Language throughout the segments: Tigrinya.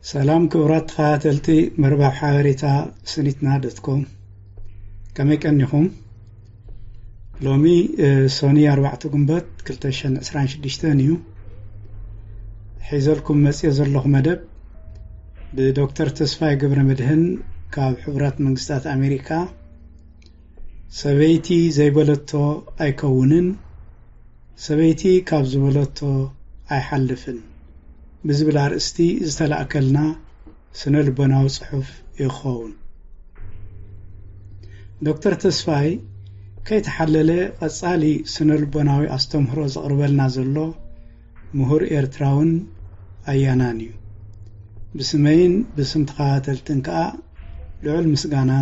ሰላም ክቡራት ተኸታተልቲ መርበብ ሓበሬታ ስኒትና ዶት ኮም፣ ከመይ ቀኒኹም? ሎሚ ሶኒ ኣርባዕተ ግንቦት ክልተ ሽሕን ዕስራን ሽዱሽተን እዩ። ሒዘልኩም መፅዮ ዘለኹ መደብ ብዶክተር ተስፋይ ገብረ መድህን ካብ ሕቡራት መንግስታት ኣሜሪካ፣ ሰበይቲ ዘይበለቶ ኣይከውንን፣ ሰበይቲ ካብ ዝበለቶ ኣይሓልፍን ብዝብል ኣርእስቲ ዝተላእከልና ስነ ልቦናዊ ጽሑፍ ይኸውን። ዶክተር ተስፋይ ከይተሓለለ ቀጻሊ ስነ ልቦናዊ ኣስተምህሮ ዘቕርበልና ዘሎ ምሁር ኤርትራውን ኣያናን እዩ። ብስመይን ብስም ተኸታተልትን ከኣ ልዑል ምስጋና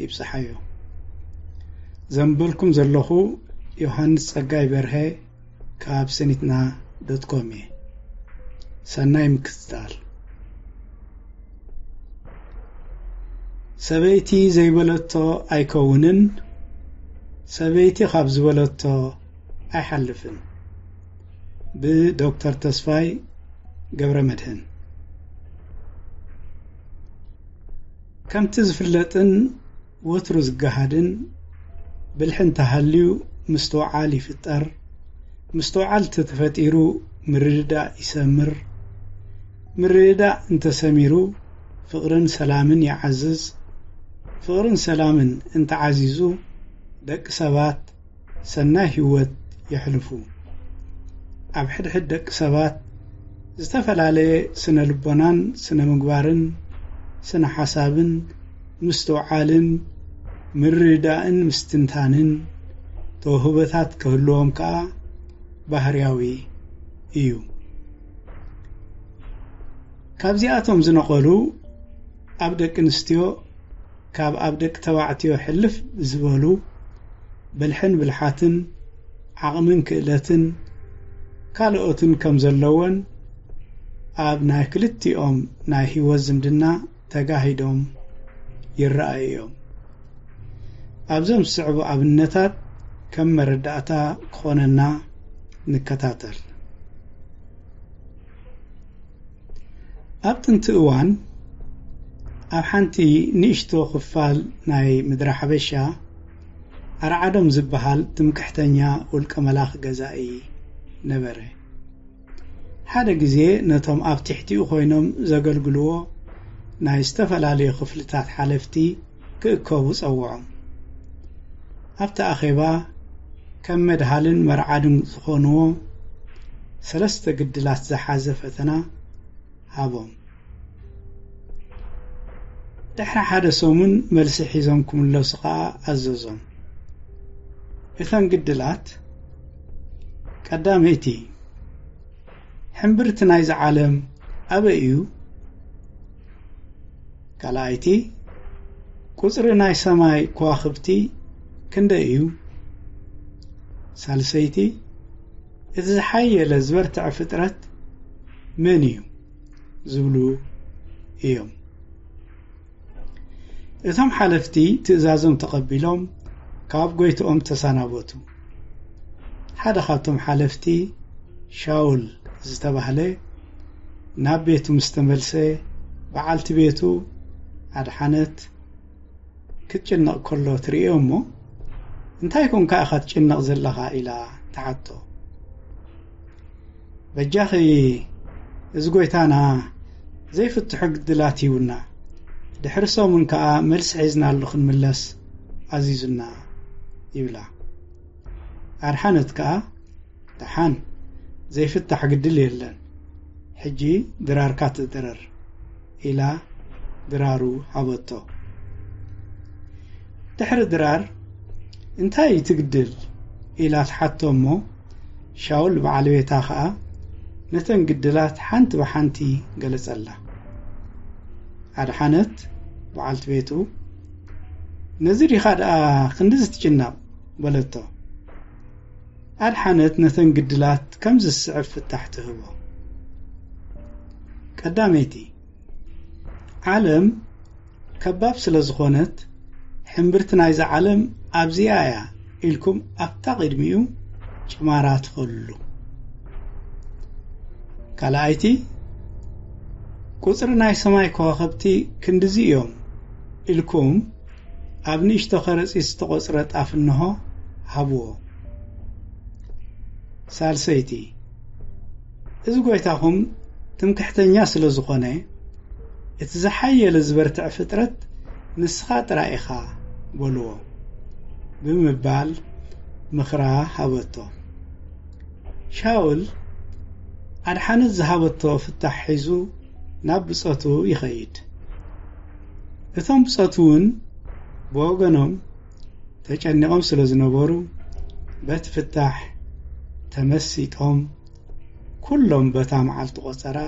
ይብጽሓዮ። ዘንበልኩም ዘለኹ ዮሃንስ ጸጋይ በርሀ ካብ ስኒትና ዶት ኮም እየ። ሰናይ ምክትታል። ሰበይቲ ዘይበለቶ ኣይከውንን፣ ሰበይቲ ካብ ዝበለቶ ኣይሓልፍን። ብዶክተር ተስፋይ ገብረ መድህን። ከምቲ ዝፍለጥን ወትሩ ዝገሃድን፣ ብልሒ እንተሃልዩ ምስትውዓል ይፍጠር፣ ምስትውዓል እንተተፈጢሩ ምርድዳእ ይሰምር፣ ምርድዳእ እንተሰሚሩ ፍቕርን ሰላምን ይዓዝዝ፣ ፍቕርን ሰላምን እንተዓዚዙ ደቂ ሰባት ሰናይ ህይወት የሕልፉ። ኣብ ሕድሕድ ደቂ ሰባት ዝተፈላለየ ስነ ልቦናን ስነ ምግባርን ስነ ሓሳብን ምስትውዓልን ምርድዳእን ምስትንታንን ተውህቦታት ክህልዎም ከኣ ባህርያዊ እዩ። ካብዚኣቶም ዝነቐሉ ኣብ ደቂ ኣንስትዮ ካብ ኣብ ደቂ ተባዕትዮ ሕልፍ ዝበሉ ብልሕን ብልሓትን ዓቕምን ክእለትን ካልኦትን ከም ዘለወን ኣብ ናይ ክልቲኦም ናይ ህይወት ዝምድና ተጋሂዶም ይረኣዩ እዮም። ኣብዞም ዝስዕቡ ኣብነታት ከም መረዳእታ ክኾነና ንከታተል። ኣብ ጥንቲ እዋን ኣብ ሓንቲ ንእሽቶ ክፋል ናይ ምድረ ሓበሻ ኣርዓዶም ዝበሃል ትምክሕተኛ ውልቀ መላኺ ገዛኢ ነበረ። ሓደ ግዜ ነቶም ኣብ ትሕቲኡ ኮይኖም ዘገልግልዎ ናይ ዝተፈላለዩ ክፍልታት ሓለፍቲ ክእከቡ ጸውዖም። ኣብቲ ኣኼባ ከም መድሃልን መርዓድን ዝኾንዎ ሰለስተ ግድላት ዝሓዘ ፈተና ሃቦም። ድሕሪ ሓደ ሰሙን መልሲ ሒዞም ክምለሱ ኸኣ ኣዘዞም። እተን ግድላት፣ ቀዳመይቲ፣ ሕምብርቲ ናይዚ ዓለም ኣበይ እዩ? ካልኣይቲ፣ ቁጽሪ ናይ ሰማይ ከዋኽብቲ ክንደይ እዩ? ሳልሰይቲ፣ እቲ ዝሓየለ ዝበርትዐ ፍጥረት መን እዩ? ዝብሉ እዮም። እቶም ሓለፍቲ ትእዛዞም ተቐቢሎም ካብ ጎይትኦም ተሰናበቱ። ሓደ ካብቶም ሓለፍቲ ሻውል ዝተባህለ ናብ ቤቱ ምስ ተመልሰ፣ በዓልቲ ቤቱ ኣድሓነት ክትጭነቕ ከሎ ትርእዮ እሞ፣ "እንታይ ኮንካ ኢኻ ትጭነቕ ዘለኻ?" ኢላ ትሓቶ። "በጃኺ፣ እዚ ጎይታና ዘይፍትሑ ግድላት ሂቡና፣ ድሕሪ ሰሙን ከኣ መልሲ ሒዝናሉ ክንምለስ ኣዚዙና" ይብላ። ኣድሓነት ከኣ፣ "ደሓን፣ ዘይፍታሕ ግድል የለን፣ ሕጂ ድራርካ ትድረር" ኢላ ድራሩ ሃበቶ። ድሕሪ ድራር፣ "እንታይ እዩ ትግድል?" ኢላ ትሓቶ እሞ፣ ሻውል በዓል ቤታ ኸኣ ነተን ግድላት ሓንቲ ብሓንቲ ገለጸላ። ኣድሓነት በዓልቲ ቤቱ፣ "ነዚ ዲኻ ደኣ ክንድዚ ትጭነቕ?" በለቶ። ኣድሓነት ነተን ግድላት ከምዚ ዝስዕብ ፍታሕ ትህቦ። ቀዳመይቲ፣ ዓለም ከባብ ስለ ዝኾነት፣ ሕምብርቲ ናይዛ ዓለም ኣብዚኣ እያ ኢልኩም ኣብታ ቅድሚኡ ጭማራ ትኸልሉ። ካልኣይቲ፣ ቁጽሪ ናይ ሰማይ ከዋኸብቲ ክንድዚ እዮም ኢልኩም ኣብ ንእሽቶ ከረጺት ዝተቖጽረ ጣፍ እንሆ ሃብዎ። ሳልሰይቲ፣ እዚ ጐይታኹም ትምክሕተኛ ስለ ዝኾነ፣ እቲ ዝሓየለ ዝበርትዕ ፍጥረት ንስኻ ጥራይ ኢኻ በልዎ ብምባል ምኽራ ሃበቶ። ሻውል ኣድሓነት ዝሃበቶ ፍታሕ ሒዙ ናብ ብጾቱ ይኸይድ። እቶም ብጾቱ እውን ብወገኖም ተጨኒቖም ስለ ዝነበሩ፣ በቲ ፍታሕ ተመሲጦም፣ ኩሎም በታ መዓልቲ ቆጸራ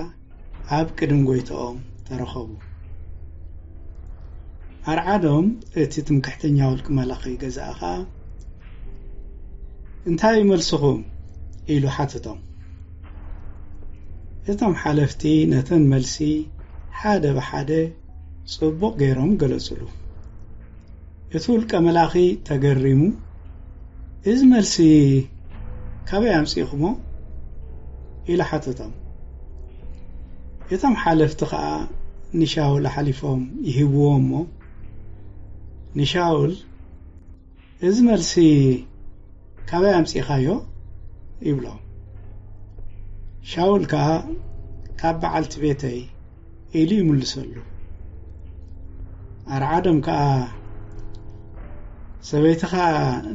ኣብ ቅድሚ ጎይታኦም ተረኸቡ። ኣርዓዶም እቲ ትምክሕተኛ ውልቂ መላኺ ገዛኢ ኸኣ፣ "እንታይ እዩ መልስኹም?" ኢሉ ሓተቶም። እቶም ሓለፍቲ ነተን መልሲ ሓደ ብሓደ ጽቡቕ ገይሮም ገለጹሉ። እቲ ውልቀ መላኺ ተገሪሙ፣ "እዚ መልሲ ካበይ ኣምጺእኹሞ?" ኢሉ ሓተቶም። እቶም ሓለፍቲ ኸኣ ንሻውል ኣሕሊፎም ይህብዎ እሞ፣ ንሻውል፣ "እዚ መልሲ ካበይ ኣምጺእኻዮ?" ይብሎ። ሻውል ከኣ፣ "ካብ በዓልቲ ቤተይ" ኢሉ ይምልሰሉ። ኣርዓዶም ከኣ፣ "ሰበይትኻ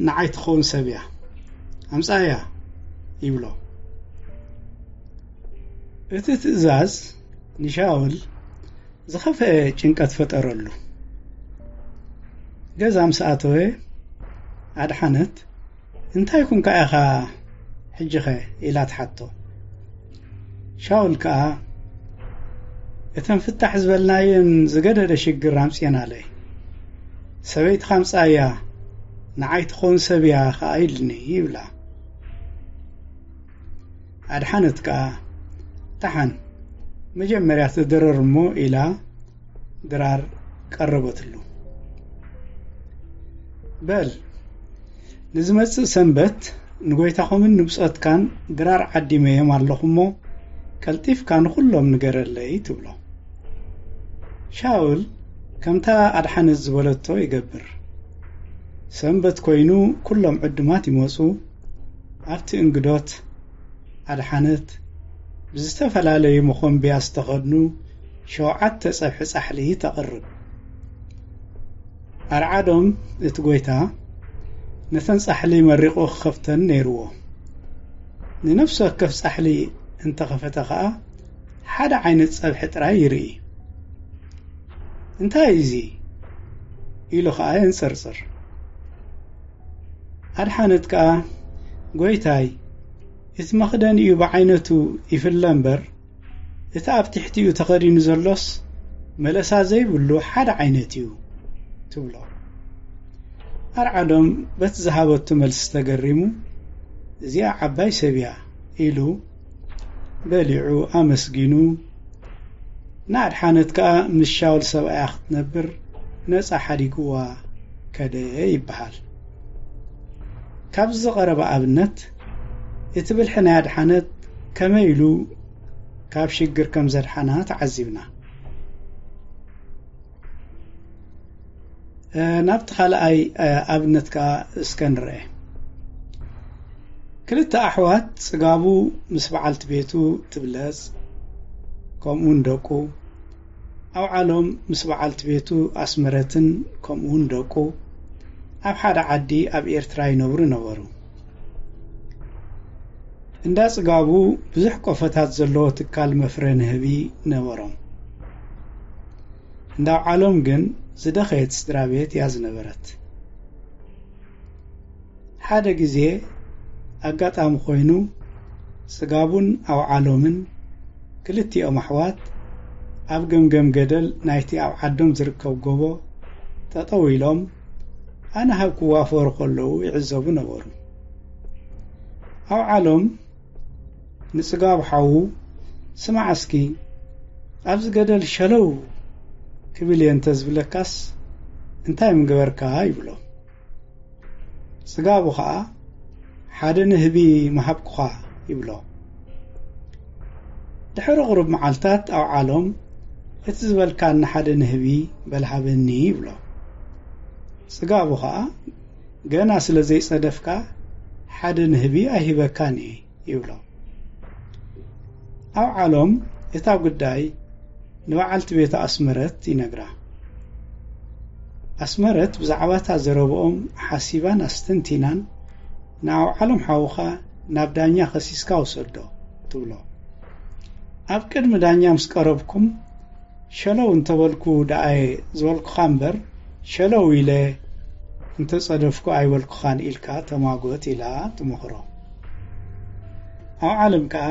ንዓይ ትኸውን ሰብ እያ፣ ኣምጻያ" ይብሎ። እቲ ትእዛዝ ንሻውል ዝኸፍአ ጭንቀት ፈጠረሉ። ገዛ ምስ ኣተወ፣ ኣድሓነት፣ "እንታይ ኩንካ ኢኻ ሕጂኸ?" ኢላ ትሓቶ። ሻውል ከኣ፣ "እተን ፍታሕ ዝበልናየን ዝገደደ ሽግር ኣምጽኤናለይ። ሰበይትኻ ኣምጽኣያ፣ ንዓይ ትኸውን ሰብ እያ ኸኣ" ኢልኒ ይብላ። ኣድሓነት ከኣ፣ "ደሓን፣ መጀመርያ እቲ ድረር እሞ" ኢላ ድራር ቀረበትሉ። "በል፣ ንዝመጽእ ሰንበት ንጎይታኹምን ንብጾትካን ድራር ዓዲመዮም ኣለኹ እሞ፣ ቀልጢፍካ ንኹሎም ንገረለይ" ትብሎ። ሻውል ከምታ ኣድሓነት ዝበለቶ ይገብር። ሰንበት ኮይኑ ኩሎም ዕዱማት ይመጹ። ኣብቲ እንግዶት ኣድሓነት ብዝተፈላለዩ መኾንብያ ዝተኸድኑ ሸውዓተ ጸብሒ ጻሕሊ ተቕርብ። ኣርዓዶም እቲ ጎይታ ነተን ጻሕሊ መሪቑ ክኸፍተን ነይርዎ። ንነፍሲ ወከፍ ጻሕሊ እንተኸፈተ ኸኣ ሓደ ዓይነት ጸብሒ ጥራይ ይርኢ። "እንታይ እዩ እዚ?" ኢሉ ኸኣ የንጸርጽር። ኣድሓነት ከኣ፣ "ጎይታይ፣ እቲ መኽደኒኡ ብዓይነቱ ይፍለ እምበር፣ እቲ ኣብ ትሕቲኡ ተኸዲኑ ዘሎስ መለሳ ዘይብሉ ሓደ ዓይነት እዩ" ትብሎ። ኣርዓዶም በቲ ዝሃበቶ መልሲ ተገሪሙ፣ "እዚኣ ዓባይ ሰብ እያ" ኢሉ በሊዑ ኣመስጊኑ፣ ንኣድሓነት ከኣ ምስ ሻውል ሰብኣያ ክትነብር ነጻ ሓዲግዋ ከደ ይበሃል። ካብዚ ዝቐረበ ኣብነት፣ እቲ ብልሒ ናይ ኣድሓነት ከመይ ኢሉ ካብ ሽግር ከም ዘድሓና ተዓዚብና። እ፣ ናብቲ ካልኣይ፣ እ፣ ኣብነት ከኣ እስከ ንርአ። ክልተ ኣሕዋት ጽጋቡ ምስ በዓልቲ ቤቱ ትብለጽ፣ ከምኡውን ደቁ፣ ኣውዓሎም ምስ በዓልቲ ቤቱ ኣስመረትን ከምኡውን ደቁ ኣብ ሓደ ዓዲ ኣብ ኤርትራ ይነብሩ ነበሩ። እንዳ ጽጋቡ ብዙሕ ቆፎታት ዘለዎ ትካል መፍረ ንህቢ ነበሮም። እንዳ ኣውዓሎም ግን ዝደኸየት ስድራ ቤት እያ ዝነበረት። ሓደ ግዜ ኣጋጣሚ ኮይኑ ጽጋቡን ኣውዓሎምን ክልቲኦም ኣሕዋት ኣብ ገምገም ገደል ናይቲ ኣብ ዓዶም ዝርከብ ጎቦ ጠጠው ኢሎም ኣነ ሃብ ክዋፈሩ ከለዉ ይዕዘቡ ነበሩ። ኣውዓሎም ንጽጋቡ ሓዉ፣ "ስማዕ እስኪ፣ ኣብዚ ገደል ሸለው ክብል እየ እንተዝብለካስ እንታይ ምገበርካ?" ይብሎ። ጽጋቡ ኸኣ፣ "ሓደ ንህቢ ምሃብኩኻ" ይብሎ። ድሕሪ ቁሩብ መዓልታት ኣውዓሎም እቲ ዝበልካኒ ሓደ ንህቢ በል ሃበኒ ይብሎ። ጽጋቡ ኸኣ ገና ስለ ዘይጸደፍካ ሓደ ንህቢ ኣይህበካን እየ ይብሎ። ኣውዓሎም እታ ጉዳይ ንበዓልቲ ቤታ ኣስመረት ይነግራ። ኣስመረት ብዛዕባ እታ ዘረብኦም ሓሲባን ኣስተንቲናን ንኣውዓሎም ሓውኻ ናብ ዳኛ ከሲስካ ውሰዶ ትብሎ። ኣብ ቅድሚ ዳኛ ምስ ቀረብኩም ሸለው እንተበልኩ ደኣየ ዝበልኩኻ እምበር ሸለው ኢለ እንተጸደፍኩ ኣይበልኩኻን ኢልካ ተማጎት ኢላ ትመኽሮ። ኣውዓሎም ከኣ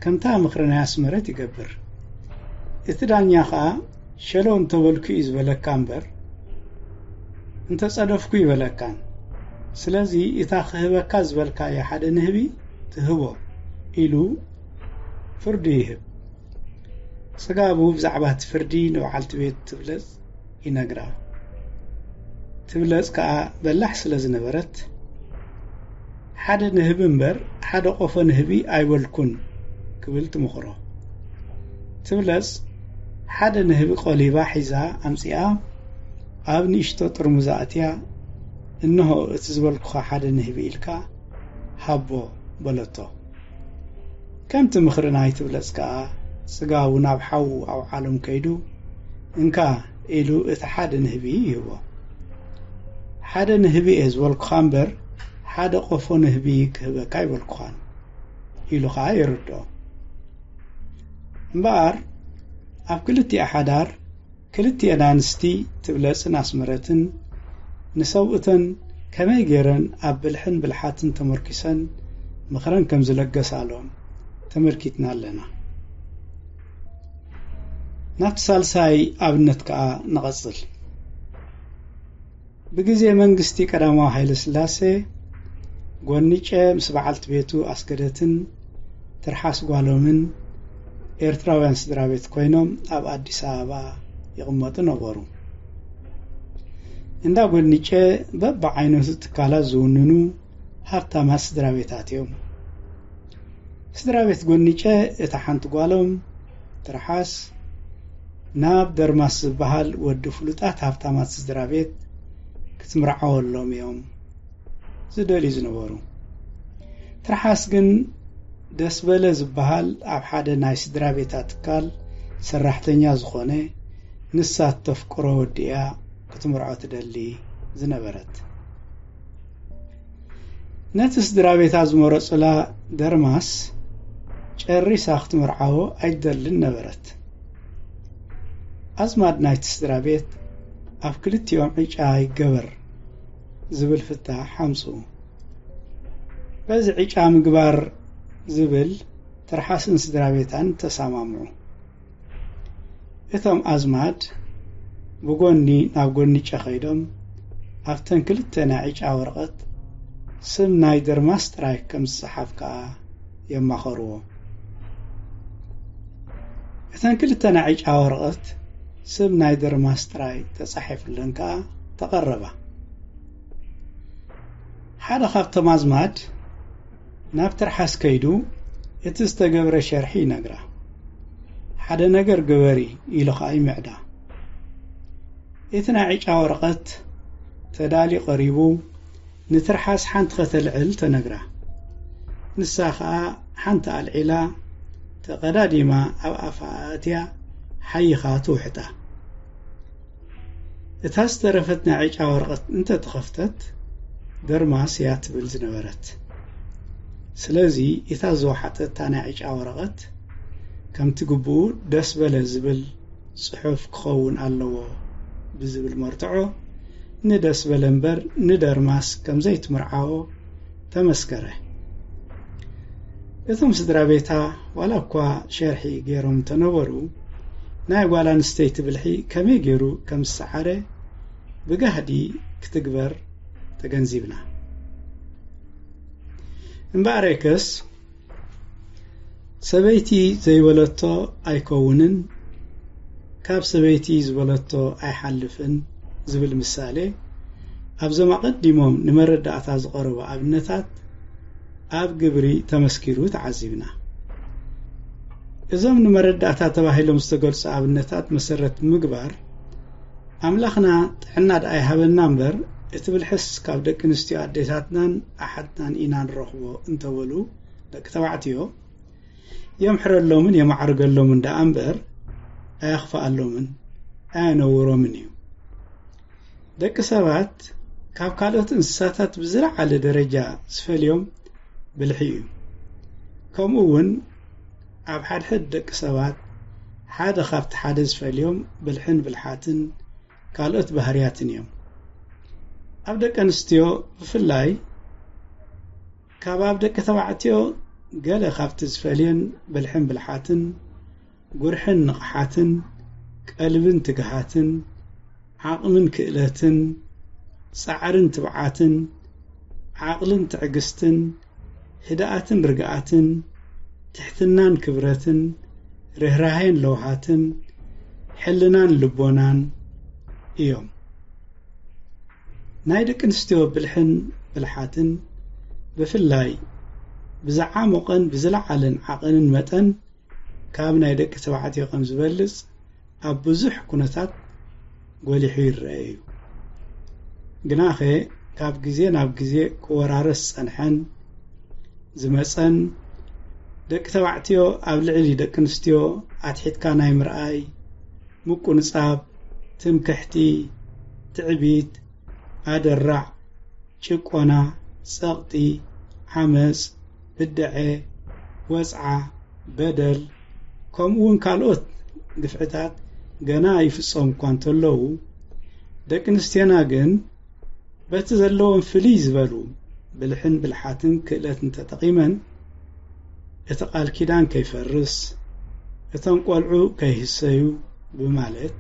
ከምታ ምኽሪ ናይ ኣስመረት ይገብር። እቲ ዳኛ ኸኣ ሸለው እንተበልኩ እዩ ዝበለካ እምበር እንተጸደፍኩ ይበለካን። ስለዚ እታ ክህበካ ዝበልካያ ሓደ ንህቢ ትህቦ ኢሉ ፍርዱ ይህብ። ጽጋቡ ብዛዕባ እቲ ፍርዲ ንበዓልቲ ቤት ትብለጽ ይነግራ። ትብለጽ ከኣ በላሕ ስለ ዝነበረት ሓደ ንህቢ እምበር ሓደ ቆፎ ንህቢ ኣይበልኩን ክብል ትምኽሮ። ትብለጽ ሓደ ንህቢ ቆሊባ ሒዛ ኣምጺኣ ኣብ ንእሽቶ ጥርሙዝ ኣእትያ እንሆ እቲ ዝበልኩኻ ሓደ ንህቢ ኢልካ ሃቦ በለቶ። ከምቲ ምኽሪ ናይ ትብለጽ ከኣ ጽጋቡ ናብ ሓዉ ኣውዓሎም ከይዱ እንካ ኢሉ እቲ ሓደ ንህቢ ይህቦ። ሓደ ንህቢ እየ ዝበልኩኻ እምበር ሓደ ቆፎ ንህቢ ክህበካ ኣይበልኩኻን ኢሉ ኸኣ የረድኦ። እምበኣር ኣብ ክልቲኣ ሓዳር ክልቲኤን ኣንስቲ ትብለጽን ኣስመረትን ንሰብኡተን ከመይ ገይረን ኣብ ብልሕን ብልሓትን ተመርኪሰን ምኽረን ከም ዝለገሳሎም ተመልኪትና ኣለና። ናብቲ ሳልሳይ ኣብነት ከኣ ንቐጽል። ብግዜ መንግስቲ ቀዳማዊ ሃይለ ስላሴ ጎኒጨ ምስ በዓልቲ ቤቱ ኣስገደትን ትርሓስ ጓሎምን ኤርትራውያን ስድራ ቤት ኮይኖም ኣብ ኣዲስ ኣበባ ይቕመጡ ነበሩ። እንዳ ጎኒጨ በብዓይነቱ ትካላት ዝውንኑ ሃብታማት ስድራ ቤታት እዮም። ስድራ ቤት ጎኒጨ እታ ሓንቲ ጓሎም ትርሓስ ናብ ደርማስ ዝበሃል ወዲ ፍሉጣት ሃብታማት ስድራ ቤት ክትምርዓወሎም እዮም ዝደልዩ ዝነበሩ። ትርሓስ ግን ደስበለ ዝበሃል ኣብ ሓደ ናይ ስድራ ቤታ ትካል ሰራሕተኛ ዝኾነ ንሳ እተፍቅሮ ወዲ እያ ክትምርዖ ትደሊ ዝነበረት። ነቲ ስድራ ቤታ ዝመረጹላ ደርማስ ጨሪሳ ክትምርዓዎ ኣይትደልን ነበረት። ኣዝማድ ናይቲ ስድራ ቤት ኣብ ክልቲኦም ዕጫ ይገበር ዝብል ፍታሕ ኣምጽኡ። በዚ ዕጫ ምግባር ዝብል ትርሓስን ስድራ ቤታን ተሰማምዑ። እቶም ኣዝማድ ብጎኒ ናብ ጎኒጨ ከይዶም ኣብተን ክልተ ናይ ዕጫ ወረቐት ስም ናይ ደርማስ ጥራይ ከም ዝጸሓፍ ከኣ የማኸርዎ። እተን ክልተ ናይ ዕጫ ወረቐት ስም ናይ ደርማስ ጥራይ ተጻሒፍለን ከኣ ተቐረባ። ሓደ ካብቶም ኣዝማድ ናብ ትርሓስ ከይዱ እቲ ዝተገብረ ሸርሒ ይነግራ። ሓደ ነገር ግበሪ ኢሉ ኸኣ ይምዕዳ። እቲ ናይ ዕጫ ወረቐት ተዳልዩ ቀሪቡ ንትርሓስ ሓንቲ ከተልዕል ተነግራ። ንሳ ኸኣ ሓንቲ ኣልዒላ ተቐዳዲማ ኣብ ኣፋ ኣእትያ ሓይኻ ትውሕጣ። እታ ዝተረፈት ናይ ዕጫ ወረቐት እንተተኸፍተት ደርማስ እያ ትብል ዝነበረት። ስለዚ እታ ዝወሓጠታ ናይ ዕጫ ወረቐት ከምቲ ግብኡ ደስ በለ ዝብል ጽሑፍ ክኸውን ኣለዎ ብዝብል መርትዖ ንደስ በለ እምበር ንደርማስ ከም ዘይትምርዓዎ ተመስከረ። እቶም ስድራ ቤታ ዋላ እኳ ሸርሒ ገይሮም እንተነበሩ ናይ ጓል ኣንስተይቲ ብልሒ ከመይ ገይሩ ከም ዝሰዓረ ብጋህዲ ክትግበር ተገንዚብና። እምበኣረይከስ ሰበይቲ ዘይበለቶ ኣይከውንን፣ ካብ ሰበይቲ ዝበለቶ ኣይሓልፍን ዝብል ምሳሌ ኣብዞም ኣቐዲሞም ንመረዳእታ ዝቐረቡ ኣብነታት ኣብ ግብሪ ተመስኪሩ ተዓዚብና። እዞም ንመረዳእታ ተባሂሎም ዝተገልጹ ኣብነታት መሰረት ምግባር፣ ኣምላኽና ጥዕና ደኣ ይሃበና እምበር፣ እቲ ብልሕስ ካብ ደቂ ኣንስትዮ ኣዴታትናን ኣሓትናን ኢና ንረኽቦ እንተበሉ ደቂ ተባዕትዮ፣ የምሕረሎምን የማዕርገሎምን ደኣ እምበር፣ ኣየኽፍኣሎምን ኣየነውሮምን እዩ። ደቂ ሰባት ካብ ካልኦት እንስሳታት ብዝለዓለ ደረጃ ዝፈልዮም ብልሒ እዩ። ከምኡ እውን ኣብ ሓድሕድ ደቂ ሰባት ሓደ ካብቲ ሓደ ዝፈልዮም ብልሕን ብልሓትን ካልኦት ባህርያትን እዮም። ኣብ ደቂ ኣንስትዮ ብፍላይ ካብ ኣብ ደቂ ተባዕትዮ ገለ ካብቲ ዝፈልየን ብልሕን ብልሓትን፣ ጉርሕን ንቕሓትን፣ ቀልብን ትግሃትን፣ ዓቕምን ክእለትን፣ ጻዕርን ትብዓትን፣ ዓቕልን ትዕግስትን፣ ህድኣትን ርግኣትን፣ ትሕትናን ክብረትን፣ ርህራሄን ለውሃትን፣ ሕልናን ልቦናን እዮም። ናይ ደቂ ኣንስትዮ ብልሕን ብልሓትን ብፍላይ ብዝዓሞቐን ብዝለዓለን ዓቐንን መጠን ካብ ናይ ደቂ ተባዕትዮ ከም ዝበልጽ ኣብ ብዙሕ ኩነታት ጎሊሑ ይረአ እዩ። ግናኸ ካብ ግዜ ናብ ግዜ ክወራረስ ዝጸንሐን ዝመጸን፣ ደቂ ተባዕትዮ ኣብ ልዕሊ ደቂ ኣንስትዮ ኣትሒትካ ናይ ምርኣይ፣ ምቁንጻብ፣ ትምክሕቲ፣ ትዕቢት፣ ኣደራዕ፣ ጭቆና፣ ጸቕጢ፣ ዓመጽ፣ ብደዐ፣ ወጽዓ፣ በደል፣ ከምኡ እውን ካልኦት ግፍዕታት ገና ይፍጸሙ እኳ እንተለዉ፣ ደቂ ኣንስትዮና ግን በቲ ዘለዎም ፍልይ ዝበሉ ብልሕን ብልሓትን ክእለትን ተጠቒመን፣ እቲ ቃል ኪዳን ከይፈርስ፣ እቶም ቆልዑ ከይህሰዩ ብማለት፣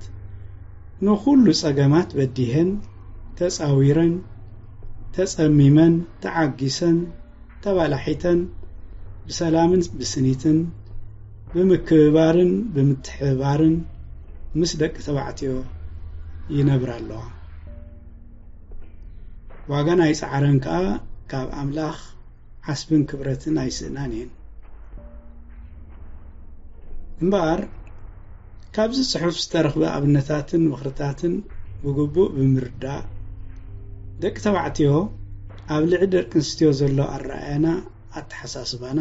ንኹሉ ጸገማት በዲሀን፣ ተጻዊረን፣ ተጸሚመን፣ ተዓጊሰን፣ ተባላሒተን፣ ብሰላምን ብስኒትን፣ ብምክብባርን ብምትሕብባርን ምስ ደቂ ተባዕትዮ ይነብራ ኣለዋ። ዋጋ ናይ ጻዕረን ከኣ ካብ ኣምላኽ ዓስብን ክብረትን ኣይስእናን እየን። እምበኣር፣ ካብዚ ጽሑፍ ዝተረኽበ ኣብነታትን ምኽርታትን ብግቡእ ብምርዳእ፣ ደቂ ተባዕትዮ ኣብ ልዕሊ ደቂ ኣንስትዮ ዘሎ ኣረኣእያና፣ ኣተሓሳስባና፣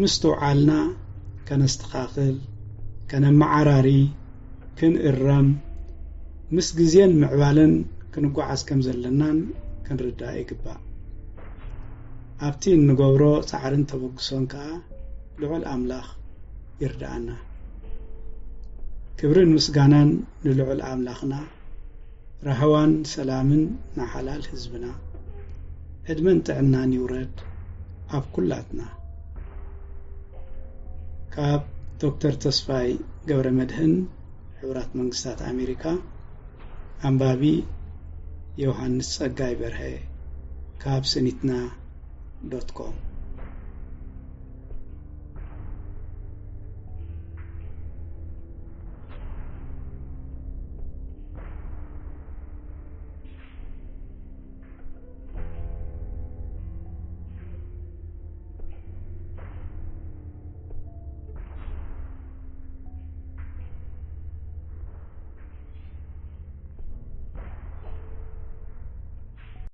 ምስትውዓልና ከነስተኻኽል፣ ከነመዓራሪ፣ ክንእረም፣ ምስ ግዜን ምዕባለን ክንጓዓዝ ከም ዘለናን ክንርዳእ ይግባእ። ኣብቲ እንገብሮ ጻዕርን ተበግሶን ከኣ ልዑል ኣምላኽ ይርድኣና። ክብርን ምስጋናን ንልዑል ኣምላኽና፣ ራህዋን ሰላምን ንሓላል ህዝብና። ዕድመን ጥዕናን ይውረድ ኣብ ኩላትና። ካብ ዶክተር ተስፋይ ገብረ መድህን፣ ሕቡራት መንግስታት ኣሜሪካ። ኣንባቢ ዮሃንስ ጸጋይ በርሀ፣ ካብ ስኒትና ዶት ኮም።